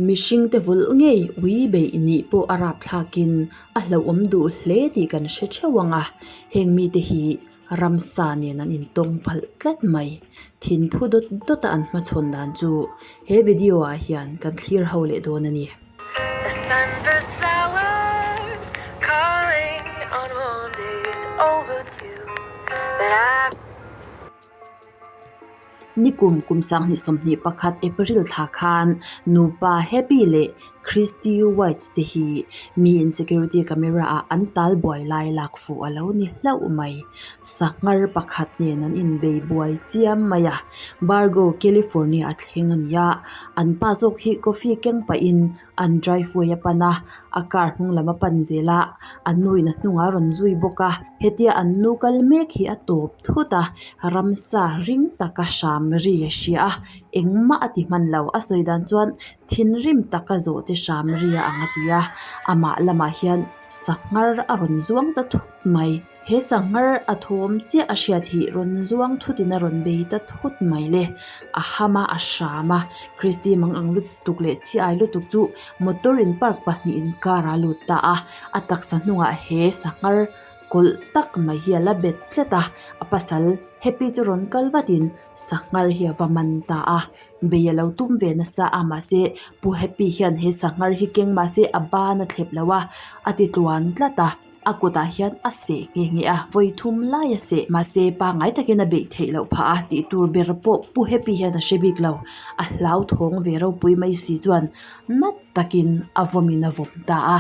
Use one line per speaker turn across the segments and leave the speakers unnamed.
Mihringte vulh ngei ui beih nih pawh a rapthlakin a hlauhawm duh hle tih kan hre theuh ang a, heng mite hi ramsa nen an intawng phalh tlat mai. Thin phu dawt dawt a an hmachhawn dan chu he video ah hian kan thlir ho leh dawn a ni. Nikum kum 2021 April thla khan nupa Happy leh Christy White te hi miin security camera ah an tal buai lai lak fuh a lo ni hlauh mai. Sanghar pakhat nen an inbei buai chiam mai a, Bargo, California a thleng a ni a, an pa zawk hi coffee keng pahin an driveway a pan a, a car hnung lam a pan zel a, an nu in a hnungah a rawn zui bawk a, hetia an nu kal mek hi a tawp thut a, ramsa ring taka hram ri a hria a, engmah a ti hman lo, a sawi dan chuan thinrim taka zawh te hram ri a ang a ti a, amah lamah hian sanghar a rawn zuang ta thut mai. He sanghar a thawm chiah a hriat hi rawn zuang thutin a rawn bei ta thut mai le. A ham a, a hram a, Christy mang ang lutuk leh chi ai lutuk chu motor in park pahnihin car a lut ta a, a taksa hnungah he sanghar kawlh tak mai hi a la bet tlat a, a pasal Happy chu rawn kal vatin sanghar hi a va man ta a, bei a lo tum ve nasa a mahse Pu Happy hian he sanghar hi keng mahse a ban a thlep lo a, a ti tluan tlat a. A kutah hian a seh nghe nghe a, vawi thum lai a seh. Mahse, pangngai takin a beih theih loh phah a, tih tur ber pawh Pu Happy hian a hre bik lo. A hlauthawng ve ropui mai si chuan nat takin a vawmin a vawm ta a.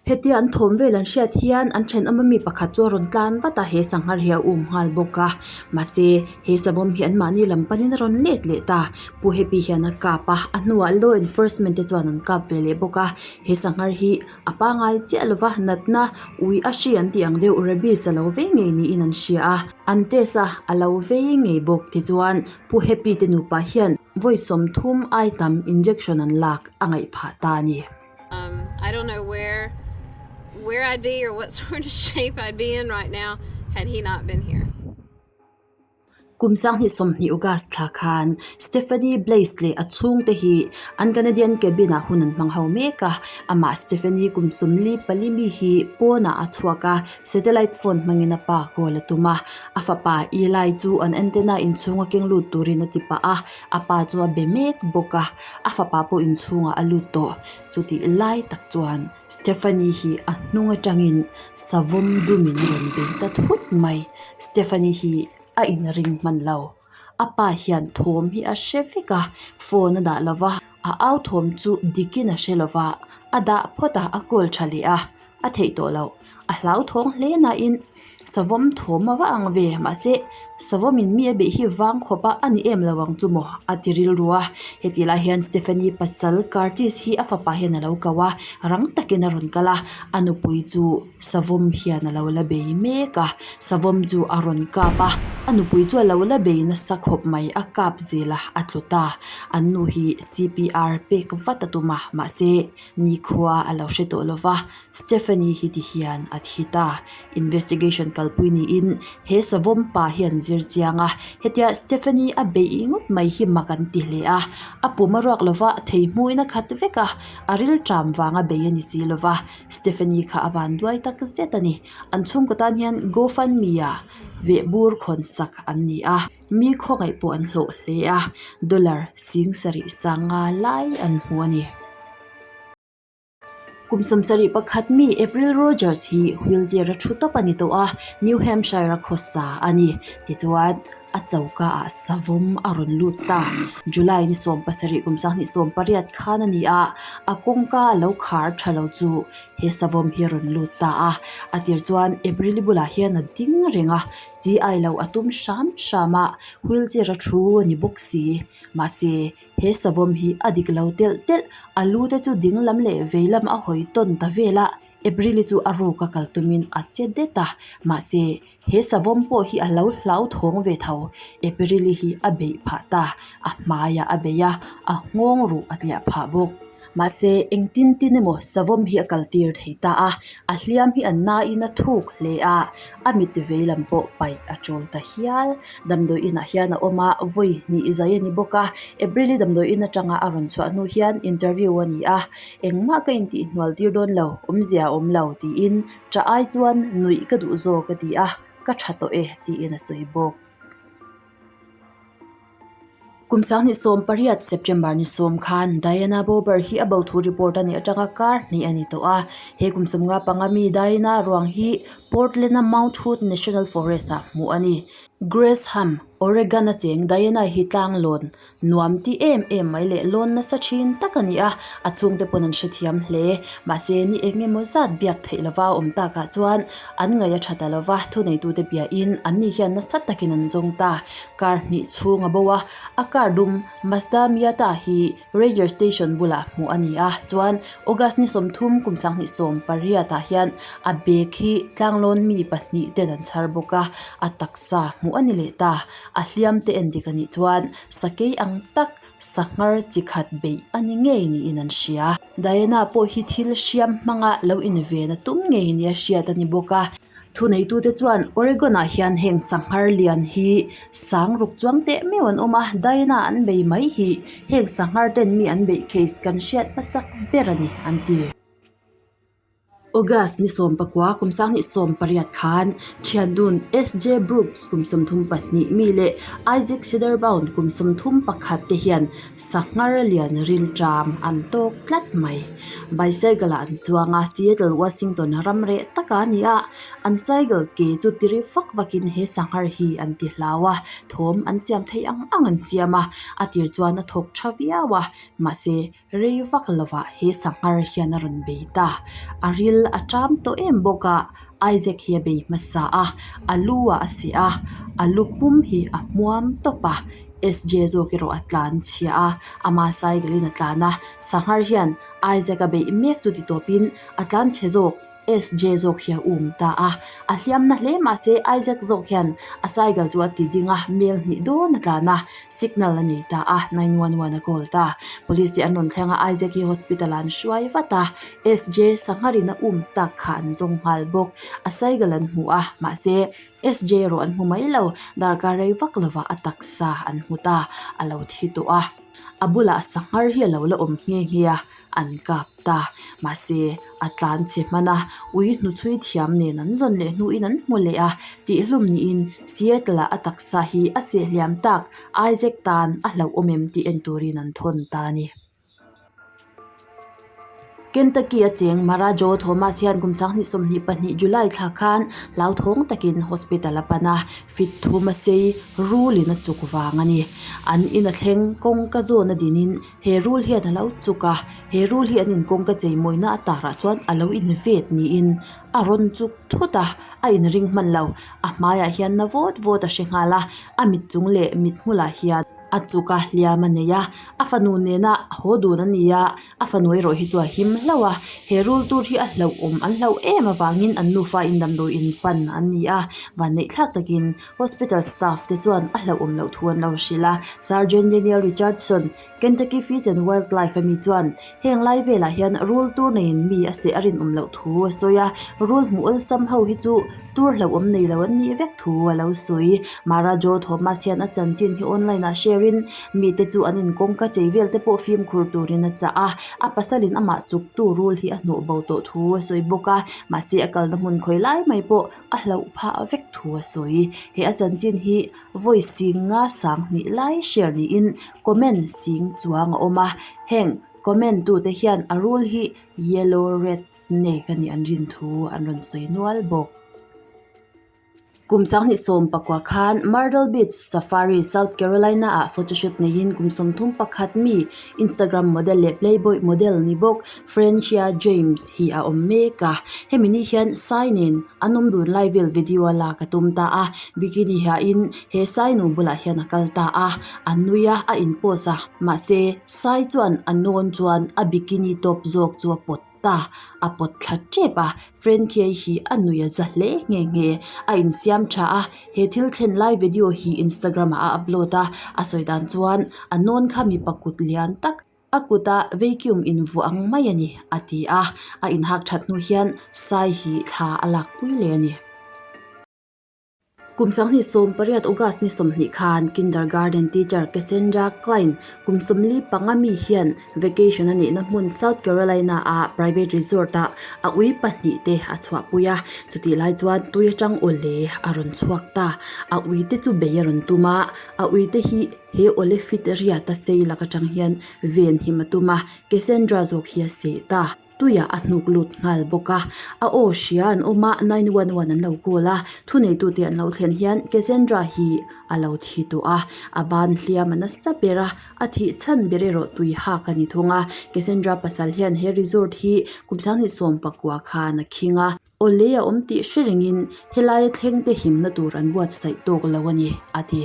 Hetia an thawm vel an hriat hian an thenawm ami pakhat chu a rawn tlan vat a, he sanghar hi a um nghal bawk a. Mahse, he savawm hi anmahni lam panin a rawn let leh ta. Pu Happy hian a kap a, a hnuah law enforcement te chuan an kap ve leh bawk a, he sanghar hi a pangai chiah lova natna ui a hri an tih ang deuh rabies a lo vei ngei niin an hria a, an test a, a lo vei ngei bawk tichuan Pu Happy te nupa hian vawi 30 ai tam injection an lak a ngaih phah ta a ni.
Um, I don't know where where I'd be or what sort of shape I'd be in right now had he not been here.
Kum 2020 August thla khan Stephanie Blaise leh a chhungte hi an Canadian cabin ah hun an hmang ho mek a, amah Stephanie kum 44 mi hi pawnah a chhuak a, satellite phone hmangin a pa call a tum a, a fapa Eli chu an antenna inchhunga keng lut turin a ti pah a, a pa chu a be mek bawk a, a fapa pawh inchhungah a lut tawh. Chutih lai tak chuan Stephanie hi a hnung atangin savawm dumin a rawn bei ta thut mai. Stephanie hi a inring hman lo. A pa hian thawm hi a hre vek a, phone a dah lo va, a au thawm chu dikin a hre lo va, a dah phawt a, a call tha leh a. A theih tawh loh. A hlauthawng hle nain savawm thawm a va ang ve. Mahse, savawmin mi a beih hi vang khawp a, a ni em lo ang chu maw? A ti rilru a. Heti lai hian Stephanie pasal Curtis hi a fapa hian a lo ko a, rang takin a rawn kal a, a nupui chu savawm hian a lo la bei mek a. Savawm chu a rawn kap a, a nupui chu a lo la bei nasa khawp mai, a kap zel a, a tlu ta. An nu hi CPR pek vat a tum a, mahse, Nikhua a lo hre tawh lo va, Stephanie hi ti hian a thi ta. Investigation kalpui niin he savawm pa hian zir chiang a, hetia Stephanie a beih ngawt mai hi mak an ti hle a. A pum a ruak lo va, thei hmuin a khat vek a, a rilṭam vanga bei a ni si lo va, Stephanie kha a van duai tak zet a ni. An chhungkaw tan hian GoFundMe-a vehbur khawn sak an ni a. Mi khawngaih pawh an hlawh hle a, dollar 75,000 lai an hmu a ni. Kum 71 mi April Rogers hi wheelchair a thu tawp a ni tawh a, New Hampshire a khawsa a ni. Tichuan, a choka ah savawm a rawn lut ta. July ni 17 kum 2018 khan a ni a, a kawngka a lo khar tha lo chu he savawm hi a rawn lut ta a. A tir chuan April-i bulah hian a ding reng a, Chi ai lo a tum hram hram a, wheelchair a thu a ni bawk si. Mahse, he savawm hi a dik lo telh telh, a lu te chu ding lam leh vei lam a hawi tawn ta vel a, April-i chu a ruk a kal tumin a che det a. Mahse, he savawm pawh hi a lo hlauthawng ve tho. April-i hi a beih phah ta, a hmaiah a bei a, a nghawng ruh a tliah phah bawk. Mahse, engtin tin emaw savawm hi a kaltir thei ta a, a hliam hi a nain a thuk hle a, a mit vei lam pawh paih a tul ta hial. Damdawi inah hian a awm a, vawi hnih zai a ni bawk a, April-i damdawi in atanga a rawn chhuah hnu hian interview a ni a, engmah ka intihhnual tir dawn lo, awmzia a awm lo tiin ṭah ai chuan nuih ka duh zawk a ti a, ka ṭha tawh e tiin a sawi bawk. Kum 2018 September ni sawm khan Diana Bober hi a bo thu report a nih atanga kar hnih a ni tawh a. He kum 55 mi Diana ruang hi Portland-a Mount Hood National Forest-ah hmuh a ni. Gresham, Oregon-a cheng Diana hi tlanglawn nuam ti em em mai leh lawn nasa thin tak a ni a, a chhungte pawn an hrethiam hle. Mahse, ni eng emaw zat biak theih lova a awm takah chuan an ngaih a tha ta lova, thuneitute biahin anni hian nasa takin an zawng ta. Kar hnih chhung a bo a, a car dum Mazda Miata hi Ranger Station bulah hmuh a ni a, chuan August ni 30 kum 2018 ah hian a bag hi tlanglawn mi pahnih ten an chhar bawk a, a taksa hmuh a ni leh ta. A hliam te en dik a nih chuan sakei ang tak sanghar chi khat beih a ni ngei niin an hria. Diana pawh hi thil hriam hmanga lo inven a tum ngei nia hriat a ni bawk a. Thuneitute chuan Oregon-ah hian heng sanghar lian hi sang ruk chuang teh meuh an awm a, Diana an bei mai hi heng sanghar ten mi an beih case kan hriat hmasak ber a ni, an ti. August ni 19 kum 2018 khan thiandun SJ Brooks kum 34 mi leh Isaac Cederbaum kum 31 te hian sanghar lian rilṭam an tawk tlat mai. Bicycle ah an chuang a, Seattle, Washington ram reh taka a ni a, an cycle ke chu tiri vak vakin he sanghar hi an ti hlau a, thawm an siam theih ang ang an siam a, a tir chuan a thawk tha viau a, mahse rei vak lovah he sanghar hian a rawn bei ta, a ril a ṭam tawh em bawk a, Isaac hi a bei hmasa a, a lu ah a seh a, a lu pum hi a hmuam tawp a. SJ zawk erawh a tlan chhia a, ama cycle in a tlan a, sanghar hian Isaac a beih mek chu ti tawpin a tlan chhe zawk SJ zawk hi a um ta a, a hliam na hle mahse Isaac zawk hian a cycle chu a ti ding a, mel hnih dawn a tlan a, signal a nei ta a, 911 a call ta. Police te an rawn thleng a, Isaac hi hospital ah an hruai vat a, SJ sanghar in a um tak kha an zawng nghal bawk, a cycle an hmu a, mahse SJ erawh an hmu mai lo, darkar rei vak lovah a taksa an hmu ta, a lo thi tawh a. A bulah sanghar hi a lo la awm nghe nghe a, an kap ta. Mahse, a tlan chhe hman a, ui hnuchhui thiam nen an zawn leh hnuin an hmu leh a, tihhlum niin Seattle-ah a taksa hi a sehliam tak, Isaac tan a hlauhawm em tih en turin an thawn ta a ni. Kentucky a cheng Mara Jo Thomas hian kum 2022 July thla khan hlauthawng takin hospital a pan a, fit thum a sei rul in a chuk vang a ni. An in a thleng kawngka zawn a dinin he rul hian a lo chuk a, he rul hi an in kawngka cheimawina a tarah chuan a lo invet niin a rawn chuk thut a, a inring hman lo. A hmaiah hian na vawt vawt a hre nghal a, a mit chung leh mit hmulah hian. A chuk a, hliam a nei a, a fanu nena haw dun a ni a, a fanu erawh hi chu a him hlauh a, he rul tur hi a hlauhawm an hlauh em avangin an nufa in damdawi in pan an ni a, vanneih thlak takin hospital staff te chuan a hlauhawm loh thu an lo hrilh a, Sergeant Daniel Richardson, Kentucky Fish and Wildlife ami chuan heng lai velah hian rul tur neiin mi a seh a rinawm loh thu a sawi a, rul hmuh awlsam ho hi chu tur hlauhawm nei lo an nih vek thu a lo sawi. Mara Jo Thomas hian a chanchin hi online ah share in mite chu an inkawngka chei vel te pawh fimkhur turin a chah a, a pasalin amah chuktu rul hi a hnawh bo tawh thu a sawi bawk a, mahse a kalna hmun khawi lai mai pawh a hlauh phah vek thu a sawi. He a chanchin hi vawi sing nga sang hnih lai share niin comment sing chuang a awm a, heng comment tute hian a rul hi Yellow red snake a nih an rin thu an rawn sawi nual bawk. Kum 2019 khan Myrtle Beach Safari, South Carolina ah photoshoot neiin kum 31 mi Instagram model leh Playboy model ni bawk Francia James hi a awm mek a. Hemi ni hian Sai nen an awm dun lai vel video a lak a tum ta a, bikini hiahin he Sai nu bulah hian a kal ta a, a nui a, a in pose a, mahse Sai chuan a nawn chuan a bikini top zawk chu a pawt ta, a pawt thla tep a, Frankie hi a nui a za hle nghe nghe, a insiam tha a, he thil thlen lai video hi Instagram ah a upload a, a sawi dan chuan a nawn kha mipa kut lian tak. A kuta vacuum invuah ang mai a ni, a ti a. A inhak that hnu hian sai hi thla a lakpui leh a ni. Kum 2018 August ni 20 khan kindergarten teacher Cassandra Klein kum 45 mi hian vacation a neihna hmun South Carolina a private resort ah a ui pahnih te a chhuahpui a, chutih lai chuan tui atang awle a rawn chhuak ta. A ui te chu bei a rawn tum a, a ui te hi he awle fit riat a sei lak atang hian ven him a tum a, Cassandra zawk hi a seh ta. Tuiah a hnuk lut nghal bawk a, a aw hria an awm a, 911 an lo call a, thuneitute an lo thlen hian Cassandra hi a lo thi tawh a, a ban hliam a nasa ber a, a thih chhan ber erawh tui hak a ni thung a, Cassandra pasal hian he resort hi kum 2019 khan a khing a, awle a awm tih hre rengin helaia thlengte himna tur an buatsaih tawk lo a ni, a ti.